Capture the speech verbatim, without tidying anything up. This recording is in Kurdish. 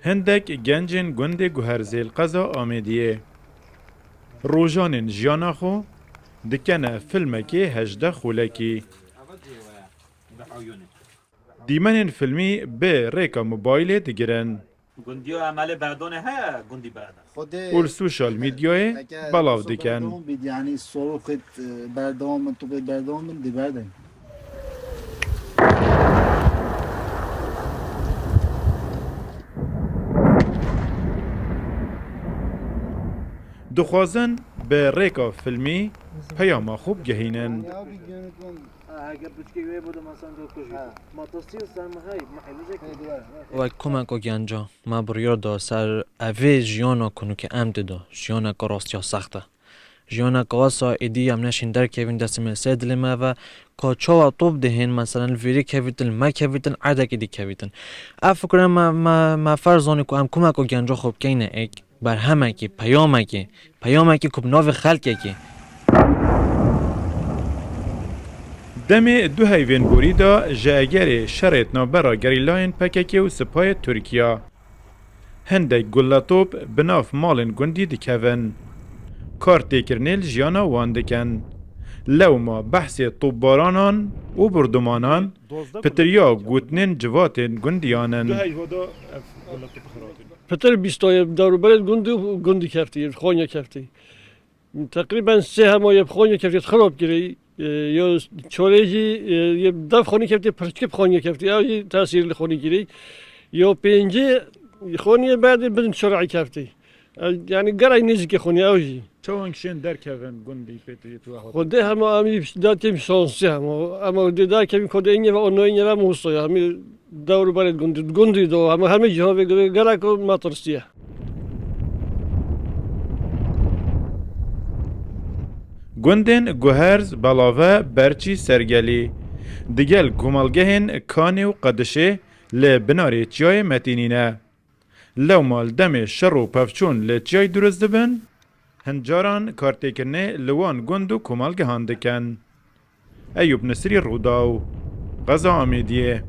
Hindek gencên gundê Guherzê li qeza Amêdiyê rojanên jiyana xwe dikene filmekê hejdeh xulekî. Dîmenên filmî bi rêka mobaylê digirin. Gundiyo emelê berdonê heye, gundî berdan. Xwedê û li sosyal medyayê eke belav sohbet dikin. Berdewam bît, yanî sorokê, e, berdewam in, topê berdewam in, dê berdin. Dixwazin bi rêka filmî peyama xwe bigehînin. Ha, heke piçkê wê bû de mesan do kujî. Ha. Matirsî û sermihayî, mihê wî zek. Wek komeko genca, me biryar da ser evê jiyana ku nûke em dido. Jiyaneke rastiya sext e. Jiyaneke wesa êdî em neşên derkevin destê me li ser dilê me ve. Ka çawa top dihên, meselen, li vêrê kevîtin, li me kevîtin, erdekê dî kevîtin. Ev fikre me, me, me ferz zanî ku em komeko genca xwe bikeyne êk. Berhemekê, peyamekê, peyamekê ku bi navê xelkekê. Demê du heyvên borî de ji egerê şerê di navbera gerîlayên P K K û sipayê Tirkiya. Hindek guletop bi nav malên gundî dikevin. Kar têkirinê li jiyana wan dikin. Lewma behsê topbaranan û bordumanan, pitiriya gotinên civatên gundiyan in. Pitir bîstoye, dewrûberê gundî û gundî keftî, Xoniya keftî. Teqrîben sê hema yê bi Xoniya keftî xirab kirî. E, yo çorê jî, e, yê dev Xoniya keftî, pirçikê bi Xoniya keftî. Ew jî tesîr li Xoniya kirî. Yo pêncî Xoniya berdî bin çorê keftî. E, yanî gerek nêzîkê Xoniya ew jî. Çawan kişên derkevin gundî pê tu, tu Xwedê hema em jî datêm şansî hema. Em ewdê derkevin Xwedê îngê ve, o no îngê ve em wisa ya. Em dewr berê gundî, gundî do. Em hemî cihê vê gerek o metirsiye. Gundên Guherz, Belave, Berçî, Sergelî digel komelgehên Kanê û Qedişê li binarê çiyayê Metînî ne. Lewma li demê şer û pevçûn li çiyayê durust dibin, hin caran kartêkirinê li wan gund û komelgehan dikin. Eyûb Nisrî, Rûdaw, Qeza Amêdiyê.